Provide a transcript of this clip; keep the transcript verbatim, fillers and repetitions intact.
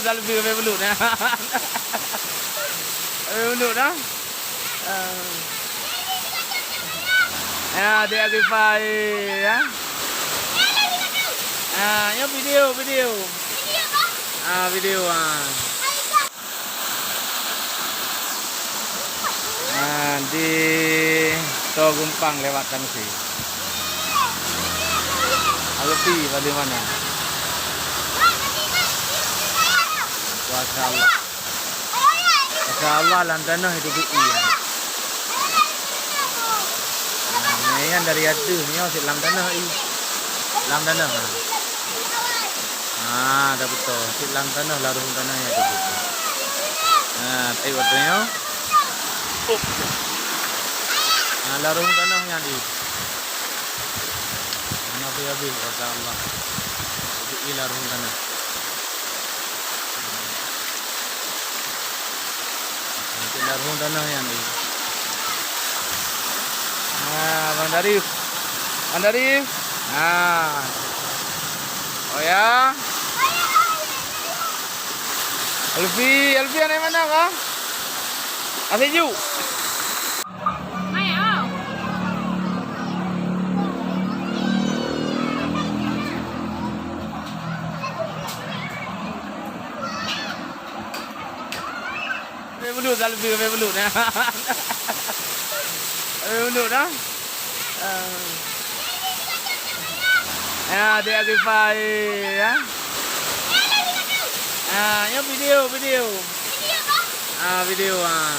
Selfie sampai belut, ya. Sampai belut, dah. Ah. Ya, dia lagi fai, ya. Ah, ya, video, video. Ah, video, ah. Ah, di Toh Gumpang lewat Tangsi. Alfi bagaimana? Masya Allah. Masya Allah, lam tanoh itu bui. Nah, nyan dari ateueh nyoe cit lam tanoh, i. Lam tanoh. Ah, dah beutôi. Cit lam tanoh, lam ruhueng tanoh nyan itu bui. Nah, tapi waktu nyoe. Nah, lam ruhueng tanoh nyan, i. Mana tu ya, Bi? Masya Allah. Itu i lam ruhueng tanoh. Cek lam ruhueng tanoh nyan, i. Ah, Bang Darif. Bang Darif. Ah. Oh ya. Alfi, Alfi aneuk mana kah? Aseju. Sampai belut, dah lebih sampai belut, ya. Sampai belut, dah. Ah. Ya, dia lagi fai, ya. Ah, ya, video, video. Ah, video, ah.